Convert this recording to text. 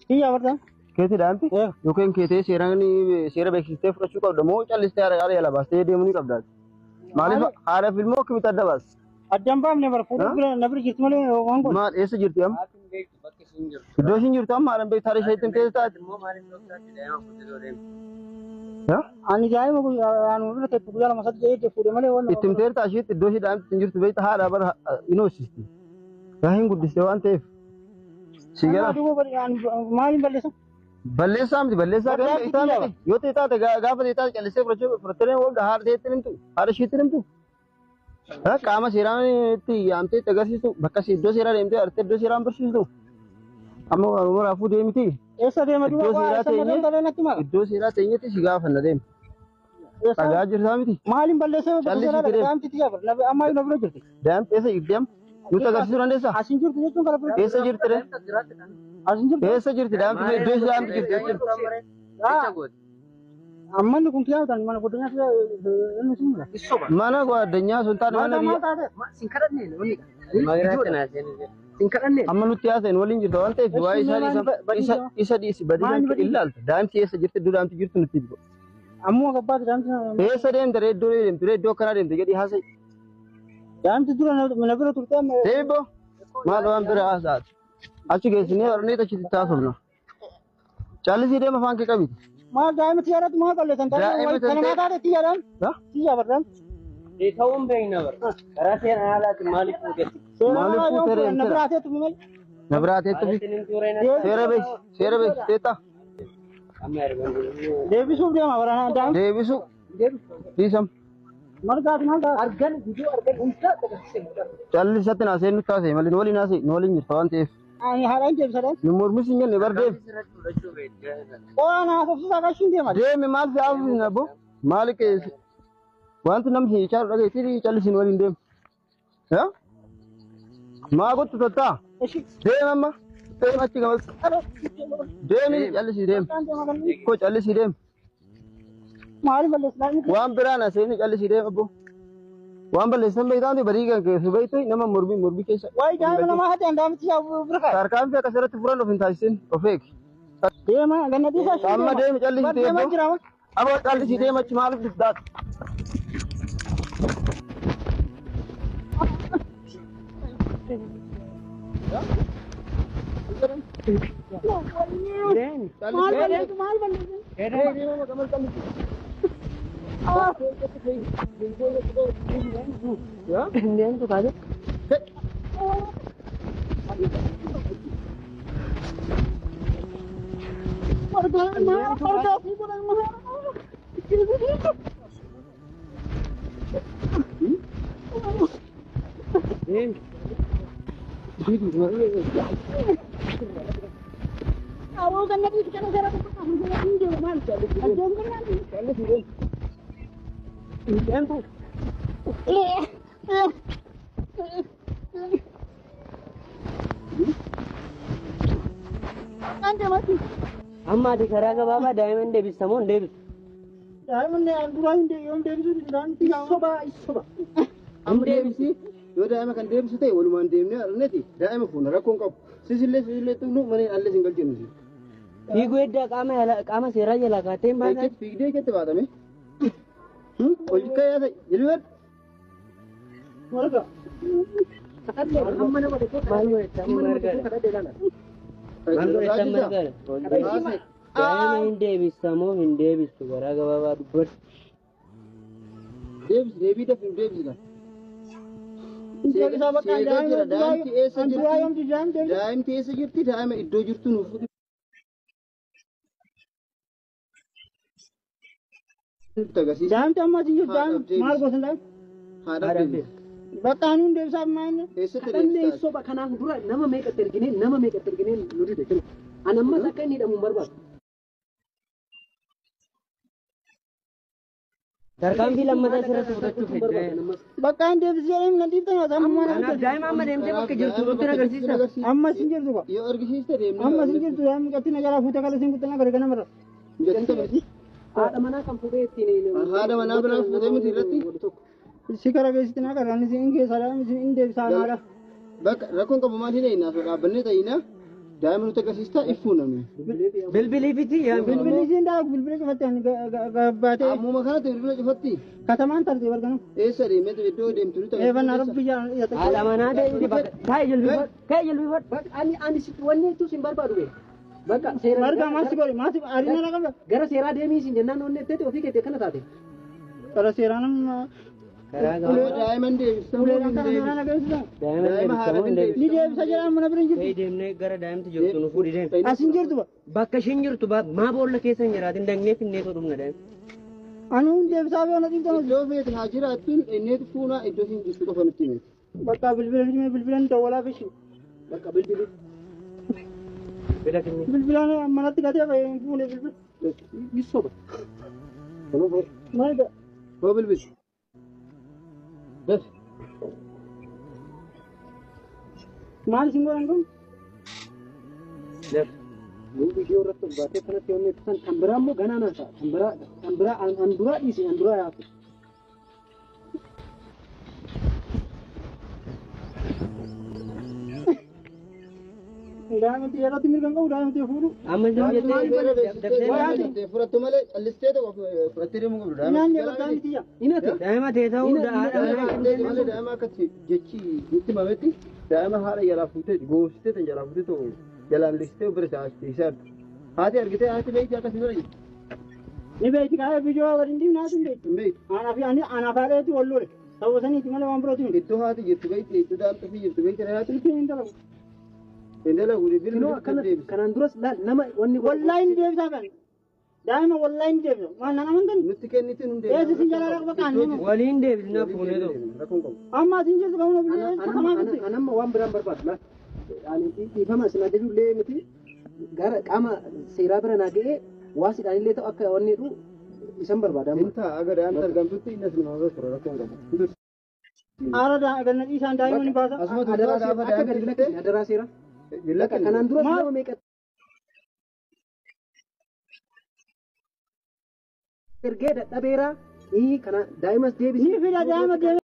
Kiyya barta. Keeti daa'imti? Yookiin keetee seeraan seera beeksistee fudhachuu qabda moo callistee haadha yala baastee deemuu ni qabda? Maaliif haadha fi ilmoo akkamitti adda baas? Addaan baafne bara fuudhuu bira na bira jirti malee waan godhu. Maal eessa jirti amma? Iddoo ishiin jirtu amma haadha beektaa haadha isheetti himtee taate? Ani daa'ima anuma bira teettu guyyaa lama sadi jedhee fuudhe malee waan. Itti himteerta isheetti iddoo ishee daa'imti hin jirtu beekta haadha bara hin hoosisti. Yaa hin guddiste waan ta'eef. Si gara Maaliin balleessa? Balleessaa miti balleessaa kan beektaa miti. Yoo ta'e taate gaafa ta'e taate callisee fudhachuu fudhattee oolta haadha ta'etti himtu haadha isheetti himtu. Qaama seeraan itti yaamtee itti agarsiistu bakka iddoo seeraa deemtee artee iddoo seeraan barsiistu. Amma warra raafuu deemiti. Eessa deema duuba Iddoo seeraa waa eessa na deemta natti mara? Iddoo seeraa teenyetti si gaafanna deema. Dhagaa jirtaa miti. Maaliin balleessee Callisii seeraa deema. daa'imti tiyya bara amma na bira jirti. Daa'imti eessa jirti amma? Nutti agarsiisuu dandeessaa? Asin jirtu jechuun kana bira. Eessa jirti ree? Asin jirtu. Eessa jirti daa'imti? Iddoo ishee daa'imti jirti jechuudha. Ammanni kun kiyyaa ta'an mana godinaa inni sun mura. Mana gwaaddanyaa sun taate mana Maal biyya. taate? Amma nutti haasa'in waliin jirta waan ta'eef waa'ee isaa isa dhiisi badii kan ilaalta. Daa'imti eessa jirti iddoo daa'imti jirtu nutti himi. Ammoo gabbaati daa'imti. Eessa deemte ree iddoo deemte ree iddoo akkanaa deemte jedhii haasa'i. Daa'imti dura na bira turte amma. Deebi maal waan bira haasaati. Achi geessinee barnee achitti taasifna. Callisii deema afaan kee qabiti. Maal daa'ima tiyyaadhaatti maal balleessan? Daa'ima Kana maa taate tiyyaadhaan? Ha? Tiyyaa bardaan. Ta'uun beekna bara. Karaa seeraan alaatiin maaliif fuutetti? Maaliif fuutee Na deemtera? biraa teetu malee. Na biraa teettu fi seera beeksi seera beeksi teetta Deebisuuf deema bara daa'ima. deebisu dhiisam. Margaati maal taate? Argan guduu argan hundaa agarsiise. Callisatti naasee nutti haasa'e malee nu waliin haasa'e nu waliin jirta waan ta'eef. Ani haadhaan deebisadhaan. Nu mormis hin jenne bar deemi. Qo'aa na haasofsiisaa qarshiin deema. Deemi maal si haasofsiisna abbo? Maali keessa? Wanti namni si caalu dhageessii callisiin waliin deemu. Haa? Maa gottu tattaa? Ishi. Deemi amma. Deemi achi gamas. Deemi callisii deemi. Koo callisii deemi. Maaliif balleessaa? Waan biraa na seeni callisii deemi abbo. Waan balleessan beektaa badii kan keessu beektu nama mormii mormii keessa. Waa'ee daa'ima namaa haati daa'imti yaa bira kaa'e. Tarkaanfii akka asirratti furan of hin taasisin of eegi. Deema ganna dhiisaa ishee Amma deemi callisii Bar deemaa deemi. jira. Aboo callisii deemi achi maaliif dubdaata? Maal balleessu maal balleessu? Deemtu kaase. Margaa margaa fi godhan maal? Aboo ganna dhiisi kana seera tokko hin deemu maal? Ajjoon gannaan Deemtu. An deematti. Amma ati karaa gabaabaa daa'ima hin deebista moo hin deebistu? Daa'imni duraa hin deebisu deebisuu daa'imti Soba soba. Amma deebisi yoo daa'ima kan deebisu ta'e walumaan deemnee arneti daa'ima fuuna rakkoon qabu. Sisillee sisillee xumnu mana allee sin galchinu. Fiiguu edda qaama seeraa jalaa kaatee hin baasan. Fiigdee keetti baatame. Hojii kee jilbeen Marga. Amma nama tokko maal godhetta amma margaadha. Maal godhetta margaadha. Daa'ima hin deebista moo hin deebistu karaa gabaabaa dubbadhu. Deebisi deebii dafii deebisi kan. Isaa bakka Seegaa jira daa'imti eessa duraa jirti? yoomti daa'imti deebisu. Daa'imti eessa jirti? Daa'ima iddoo jirtu nuuf nutti agarsiisa. Daa'imti amma asin jirtu daa'imti maal gootan daa'imti? Haadhaaf deebisi. Bakka ani hin deebisaaf maal? Eessatti Kadhannee deebistaa? soba kanaaf dura nama meeqatti erginee nama meeqatti erginee nu dide jiru. Ani ammas akka inni hidhamu hin barbaadu. Tarkaanfii lammataa asirratti fudhachuuf hedduu. Bakka ani deebisee jedhee na dhiiftan yoo ta'an amma Kanaaf daa'ima amma deemtee bakka jirtu nutti agarsiista. amma asin jirtu ba. Yoo argisiiste deemnee. Amma asin jirtu daa'imni qabxii na jalaa fuutee kala isin kuttana gara ganamarra. Jettee miti. Haadha manaa kan fuudhee ittiin Haadha manaa biraa fuutee miti irratti. Si kara geessitti na gara ani isin keessa daa'imni isin hin deebisaa naadha. Bakka rakkoon qabu maal hin eeyinaa osoo dhaabbannee ta'inaa Daa'ima nuti agarsiistaa iffuuname. Bilbilii fiti yaa Bilbilli isiin daa bilbila cufatte ani baatee. Ammuma kanatti bilbila cufatti. Katamaan tarte barganu. Eessa deemee iddoo deemtu nuti Eebanna rabbi jaa. Haadha manaa ta'e bakka kaa'e jilbifadhu kaa'e jilbifadhu. Bakka ani ani si wanni hedduu sin barbaadu bee. Bakka seera Marga maasi godhe maasi ariina na qabda. gara seeraa deemii sin jennaan wanni ettee ofii keetti akkana taate. Kara seeraa nama Karaa gabaabaa. Daa'iman deebista. uleedhaan kana seeraa na geessisa. Daa'ima deebisa moo hin deebisu? Ni deebisa jedhaan mana bira hin jirtu. Ta'ii deemnee gara daa'imti jirtu nu fuudhi deemi. As hin jirtu ba. Bakka isheen jirtu maa boolla keessa hin jiraatin daqnee finnee too dhumna daa'ima. Ani hun deebisaa fi ona dhiibtan. Iddoo feete haa jiraattuun inneetu fuunaa iddoo siin jirtu qofa nutti himte. Bakka bilbila finnee bilbilan dawwalaa fishi. Bakka bilbili. Bila finnee. Bilbilaan manatti gatee bahee hin fuune bilbila. Ni soba. Maal Hoo bilbil. Bas. Maal isin godhan kun? Daf. Yoo ishee irratti ol baatee kanatti wanni ittisan kan biraa immoo ganaa naan ta'a. Kan biraa kan biraa an duraa dhiisi an duraa yaafu. Daa'imti yerootti mirga hin qabu daa'imti fuudhu. Amma isin jettee Fudhattu malee callistee tokko fudhattee deemuu qabdu. Naan yeroo daa'imti yaa. Inati. daa'ima ta'e ta'uu haadha manaa Daa'ima malee daa'ima akkatti jechi nutti himametti daa'ima haadha jalaa fuutee goositee tan jalaa fuutee tokko jalaan listee bira isaa haati argitee haati beekti akkasii bira jirti. Ni beekti kaa'ee biyyoo waliin dhiibnaa sun beekti. Hin beektu. Anaaf ani anaaf haadheetu wal lole. Sababa saniiti malee waan birootu miti. Iddoo haati jirtu beekti iddoo daa'imti ofii jirtu beekti haati Silkiin hin dalagu. hin dalagu Kinoo bilbil akkana deebisa. kanaan duras laal nama wanni Wallaahi ni deebisaa kan. Daa'ima wallaahi ni deebisa. Maal nan amantan? Nutti kennitti nun Eessi sin jalaa raqa bakka ani. waliin deebisnaa fuunee ta'u. Rakkoon qabu. Amma asin jirtu kan hunda bilbila katamaa jirti. Anamma waan biraan barbaadu laal. Ani dhiifama isin ajaju illee miti gara qaama seeraa bira naa ga'ee waasidhaan illee ta'u akka wanni jedhu isan barbaada amma. Inta aga daa'imti argamtutti inni as nama bira rakkoon qabu. Haala ganna dhiisaan daa'ima ni baasa. Asuma Adaraa turbaa seera gaafa akka gadi daa'imti lakkisne adaraa seeraa. Bakka Kanaan duras Maal? nama meeqa ergee dadhabeeraa kana daa'imas deebisee. Ni fida daa'ima deebisa.